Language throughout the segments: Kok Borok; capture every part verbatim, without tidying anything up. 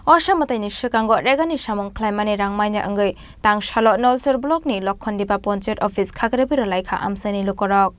Osa mwtaini swkango regani samung khlaimani rang manya wngwi tangsalo Nolsor blockni Lokhondipa Ponchayat office khakrebwi rwlaikha amchaini lukurok.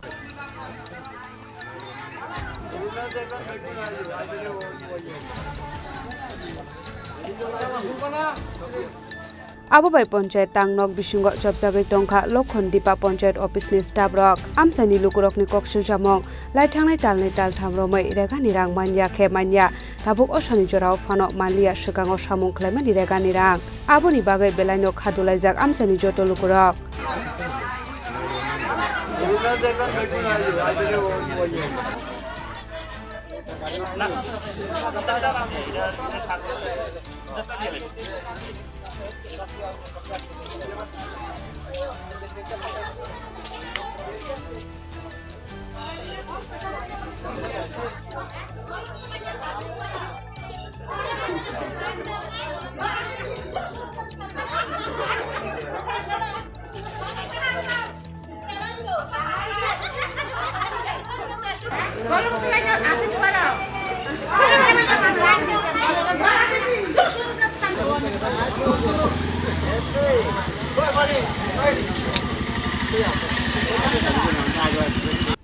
Abo bai ponchayat tangnok bisingo chopjagwi tongkha Lokhondipa Ponchayat office ni staff rok. Amchaini lukurokni kok swijamung, lai thangnai talnwi taltham romwi regani rang manya khe manya, tabuk osani jorao phano manliya, swkango samung khlaimani regani rang. Aboni bagwi belaino kha dulaijak amchaini joto lukurok.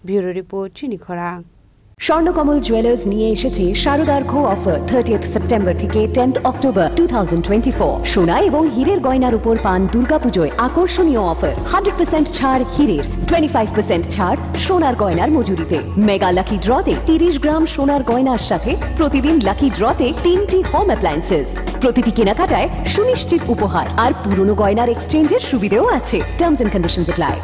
Bureau report, Chini Khorang. Swarnakamal jewellers নিয়ে এসেছে শারদার্ঘ offer. Thirtieth September থেকে tenth October two thousand twenty four. সোনা এবং হীরের গয়নার উপর পান দুর্গাপুজোয় আকর্ষণীয় অফার। হান্ড্রেড পার্সেন্ট ছাড় হীরের, টোয়েন্টি ফাইভ পার্সেন্ট ছাড় সোনার গয়নার মজুরিতে। মেগা লাকি ড্রতে তিরিশ গ্রাম সোনার গয়নার সাথে প্রতিদিন লাকি ড্রতে তিনটি হোম অ্যাপ্লায়েন্সেস। প্রতিটি কেনাকাটায় সুনিশ্চিত উপহার আর পুরনো গয়নার এক্সচেঞ্জের সুবিধেও আছে। Terms and conditions apply.